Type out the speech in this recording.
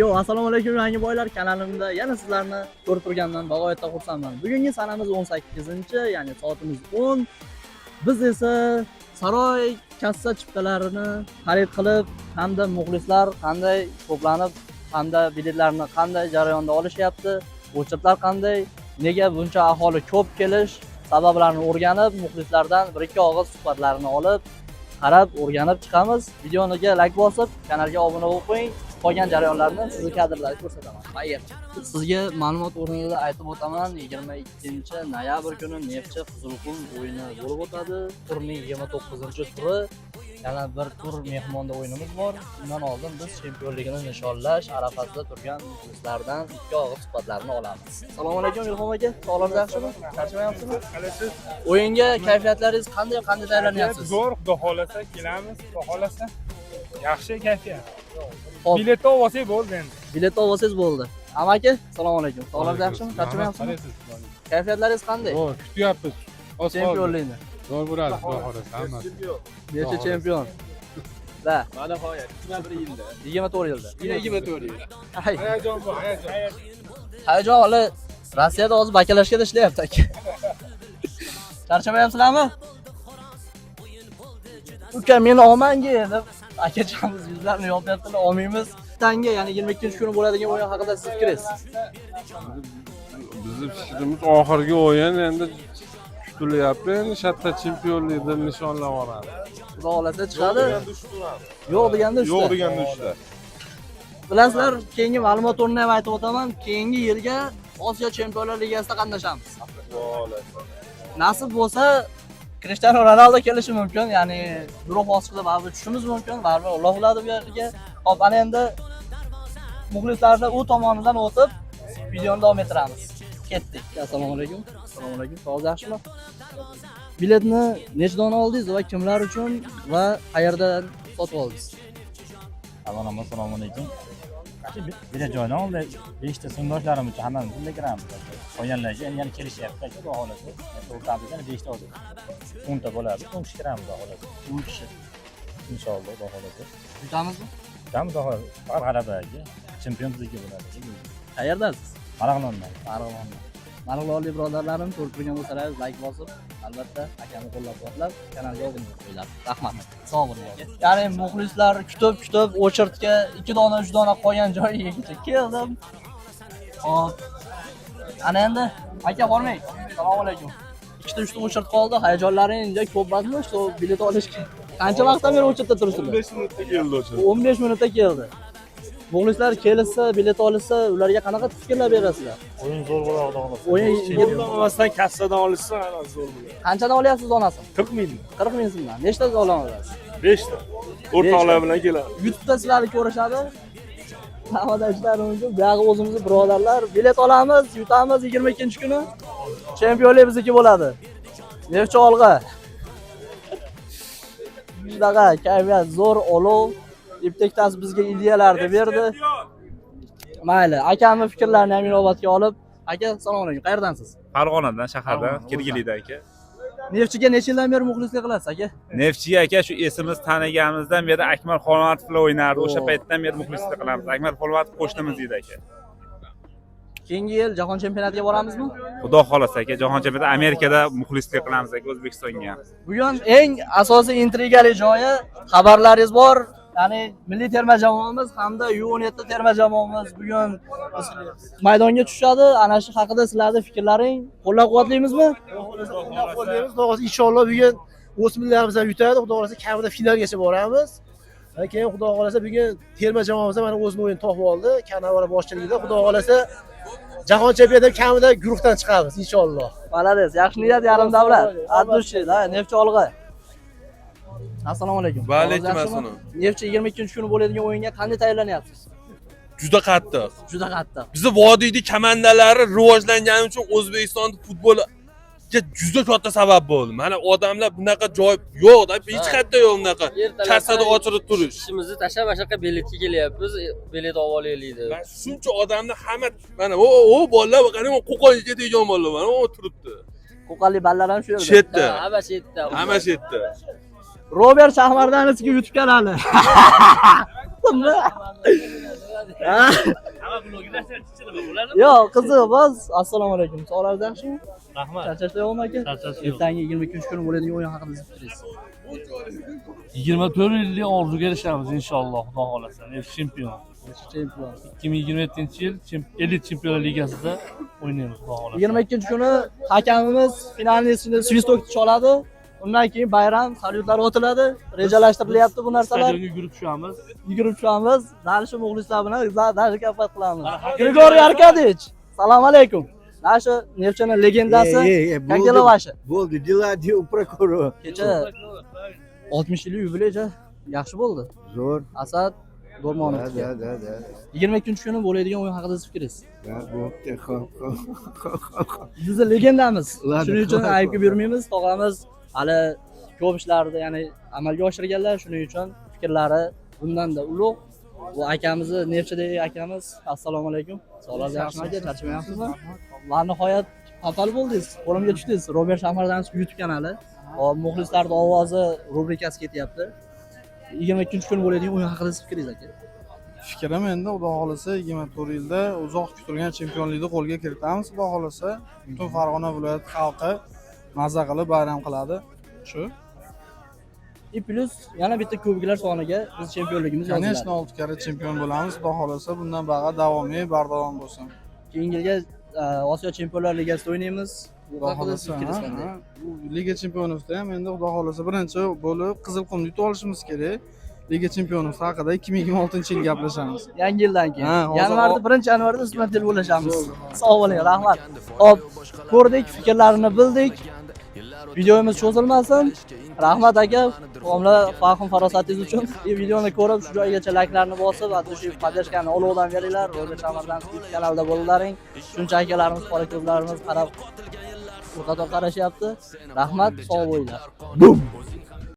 Yo, assalomu alaykum, yangi boylar kanalimda yana sizlarni ko'rib turganimdan bag'oyatda xursandman. Bugungi sanamiz 18, ya'ni soatimiz 10. Biz esa saroy kassa chiptalarini xarid qilib, hamda muxlislar qanday to'planib, hamda biletlarni qanday jarayonda olishyapti, очередь lar qanday, nega buncha aholi ko'p kelish sabablarini o'rganib, muxlislardan bir ikki og'iz suhbatlarini olib, qarab o'rganib chiqamiz. Videoga like bosib, kanalga obuna bo'lib qo'ying. Qolgan jarayonlarni sizni kadrlarda ko'rsataman. Xayr. Sizga ma'lumot o'rnida aytib o'taman, 22 noyabr kuni Neftchi Qizilqum o'yini bo'lib o'tadi. Turning 29-turi. Yana bir tur mehmonda o'yinimiz bor. Undan oldin biz chempionligini nishonlash arafasida turgan muxlislardan ikki og'iz suhbatlarni olamiz. Assalomu alaykum, Ilhom aka. Sog'lig'ingiz yaxshimi? Charchamayapsizmi? Qalaysiz? O'yinga kayfiyatlaringiz qanday, qanday tayyorlanyapsiz? Zo'r, xudo xohlasa kelamiz, xudo xohlasa. Yaxshi kayfiyat. Xo'p. Biletni olib olsak bo'ldi endi. Bilet olib olsangiz bo'ldi. Amaki, assalomu alaykum. Sog'lig'ingiz yaxshimi? Charchamayapsizmi? Kayfiyatlaringiz qanday? Zo'r, kutyapmiz. Oz qoldi. Chempionlikni. Zo'r bo'ladi, xudo xohlasa hammasi. Necha chempion? Da, Mana nihoyat 21 yilda. 24 yilda. 24 yil. Ay, Hayajon bor, hayajon. Hayajon hali Rossiyada hozir баклажка da ishlayapti aka. Charchamayapsizlarmi? Uka, meni olmangi deb akachamiz yuzlarini yopyaptilar, olmaymiz. Tanga, ya'ni 22-kuni bo'ladigan o'yin haqida siz fikringiz? Bizni fikrimiz, oxirgi o'yin endi kutilyapti. Endi shatta chempionlikni nishonlab oladi. Xudo xohlasa chiqadi. Yo'q deganda uchta. Yo'q deganda uchta. Bilasizlar, keyingi ma'lumot o'rnida ham aytib o'taman, keyingi yilga Osiyo Chempionlar Ligasida qatnashamiz. Nasib bo'lsa, Cristiano Ronaldo kelishi mumkin, ya'ni guruh bosqichida baribir tushishimiz mumkin, baribir Alloh biladi bu yerga. Hop, ana endi muxlislarni u tomonidan o'tib, videoni davom ettiramiz. Ketdik. Assalomu alaykum. Assalomu alaykum. Sog'liq yaxshimi? Biletni necha dona oldingiz va kimlar uchun va qayerdan sotib oldingiz? Avvalambor, assalomu alaykum. Bilet joyidan oldik. Beshta sinfdoshlarim uchun hammamiz birga kiramiz. Qolganlarga endi yana kelishyapti aka, xudo xohlasa. O'rtamizda yana beshta hozir. 10 ta bo'ladi. 10 kishi kiramiz, xudo xohlasa. 10 kishi. Inshaalloh, xudo xohlasa. Yutamizmi? Kutamiz, xudo xohlasa. Faqat g'alaba aka. Chempion bizniki bo'ladi. Qayerdasiz? Marg'ilondan. Marg'ilonda. Marg'ilonlik birodarlarim ko'rib turgan bo'lsangiz, like bosib, albatta akamni qo'llab-quvvatlab, kanalga obuna bo'lib qo'yinglar. Rahmat. Sog' bo'ling aka. Ya'ni muxlislar kutib kutib очередь ga 2 dona, 3 dona qolgan joyigacha keldim. Hop. Ana endi aka, bormang. Assalomu alaykum. Ikkita, uchta очередь qoldi. Hayajonlaring juda ko'p emasmi? Shu bilet olishga. Qancha vaqtdan beri очередь da turibsizlar? 15 minutda keldi o'sha. 15 minutda keldi. Muxlislar kelishsa, bilet olishsa, ularga qanaqa fikrlar berasizlar? O'yin zo'r bo'ladi, xudo xohlasa. O'yin Olmasdan kassadan olishsa, hammasi zo'r bo'ladi. Qanchadan olyapsiz donasini? 40 ming. 40 ming so'mdan. Nechta olasiz? 5 ta. O'rtoqlar bilan keladi. YouTube'da sizlarni ko'rishadi. Hammadan ishlari mumkin. Buyog'i o'zimizni birodarlar. Bilet olamiz, yutamiz 22-kuni. Chempionlik bizniki bo'ladi. Neftchi, olg'a. Shunaqa kayfiyat, zo'r olov. Iptektas bizga ideyalarni berdi. Mayli, akamning fikrlarini ham inobatga olib, aka, assalomu alaykum. Qayerdansiz? Farg'onadan, shahardan, Farg'ona, Kirgilidan aka. Neftchiga necha yildan beri muxlislik qilasiz, aka? Neftchiga aka, shu esimiz taniganimizdan beri Akmal Xolmatov bilan o'ynardi. O'sha Oo. Paytdan beri muxlislik qilamiz. Akmal Xolmatov qo'shnimiz edi, aka. Keyingi yil jahon chempionatiga boramizmi? Xudo xohlasa, aka, jahon chempionati Amerikada muxlislik qilamiz, aka, O'zbekistonga ham. Bugun eng asosiy intrigali joyi, xabarlaringiz bor. Ya'ni milliy terma jamoamiz hamda U17 terma jamoamiz bugun maydonga tushadi. Ana shu haqida sizlarning fikrlaring, qo'llab-quvvatlaymizmi? Qo'llaymiz, xudo xohlasa, inshaalloh bugun o'smirlarimiz ham yutadi, xudo xohlasa, kamida finalgacha boramiz. Va keyin, xudo xohlasa, bugun terma jamoamiz ham mana o'zini o'yini topib oldi Kanavara boshchiligida. Xudo xohlasa, jahon chempionatida kamida guruhdan chiqamiz, inshaalloh. Молодец, yaxshi niyat yarim davlat. От души, да, Neftchi, olg'a. Assalomu alaykum. Va alaykum Yaxshimi? assalom. Neftchi 22-kuni bo'ladigan o'yinga qanday tayyorlanyapsiz? Juda qattiq. Juda qattiq. Bizni vodiyni komandalari rivojlangani uchun O'zbekiston futboliga juda katta sabab bo'ldi. Mana odamlar bunaqa joy yo'q-da, hech qayerda yo'q bunaqa. Kassada ochilib turish. Ishimizni tashlab, mana shu yoqqa biletga kelyapmiz, bilet olib olaylik deb. Mana shuncha odamni hamma mana o bolalar, qarang, Qo'qonga ketadigan bolalar mana o turibdi. Qo'qonlik ballar ham shu yerda. Shu yerda. Hamma shu yerda. Hamma shu yerda. Robert Shahmardanovga yutib keladi. Ha? Yo'q, qiziq, bas. Assalomu alaykum. Sog'ligingiz yaxshimi? Rahmat. Charchashlar yo'qmi aka? Charchash yo'q. Ertangi 22-kuni bo'ladigan o'yin haqida siz fikringiz. 24 yillik orzuga erishamiz inshaalloh, Xudo xohlasa. Neft chempion. Chempion. 2027-yil Elit Chempionlar Ligasida o'ynaymiz, Xudo xohlasa. 22-kuni hakamimiz finalni свисток chaladi. Undan keyin bayram salyutlar otiladi. Rejalashtirilyapti bu narsalar. Stadionga yugurib tushamiz. Yugurib tushamiz. Dalishi muxlislar bilan dalishi kafat qilamiz. Grigoriy Arkadich, salom alaykum. Nasha Neftchini legendasi. Как дела ваши? Bo'ldi, дела дел прокурор. Kecha 60 yillik yubileycha yaxshi bo'ldi. Zo'r. Asad Do'rmonov. Да, да, да. 22-kuni bo'ladigan o'yin haqida siz fikringiz. Да, bo'pti, xo'p, xo'p. Bizni legendamiz. Ладно, Shuning uchun xo'p, aybga buyurmaymiz. Tog'amiz hali ko'p ishlarni, ya'ni amalga oshirganlar, shuning uchun fikrlari bundan-da ulug'. Bu akamizni, Neftchidagi akamiz. Assalomu alaykum. Sog'ligingiz yaxshimi aka? Charchamayapsizmi? Va nihoyat xafal bo'ldingiz. Qo'limga tushdingiz. Robert Shamardanskiy YouTube kanali. Hop, muxlislarning ovozi rubrikasi ketyapti. 22-kun bo'ladigan o'yin haqida siz fikringiz aka. Fikrim endi Xudo xohlasa 24 yilda uzoq kutilgan chempionlikni qo'lga kiritamiz, Xudo xohlasa. Butun Farg'ona viloyati xalqi maza qilib bayram qiladi. Shu. И плюс yana bitta kuboklar soniga biz chempionligimiz Конечно, yoziladi. 6 karra chempion bo'lamiz, Xudo xohlasa. Bundan bag'a davomiy, bardavom bo'lsin. Keyingi yilga Osiyo Chempionlar Ligasida o'ynaymiz. Bu Xudo haqida siz xohlasa. fikringiz Ha, qanday? ha. Bu Liga Chempionovda ham endi Xudo xohlasa birinchi bo'lib Qizilqumni yutib olishimiz kerak. Liga Chempionov haqida 2026-yil gaplashamiz. Yangi yildan keyin. Ha, hozir Yanvarda, 1-yanvarda siz bilan telefon. Sog' bo'ling, rahmat. Xo'p, ko'rdik, fikrlarini bildik. Videomiz cho'zilmasin. Rahmat aka, domla fahm farosatingiz uchun. Bu videoni ko'rib shu joygacha layklarni bosib, va shu поддержка ni olovdan beringlar. Robert Shamardanskiy kanalida bo'ldilaring. Shuncha akalarimiz, qora ko'zlarimiz qarab bir qator qarashyapti. Rahmat, sog' bo'linglar. Bum.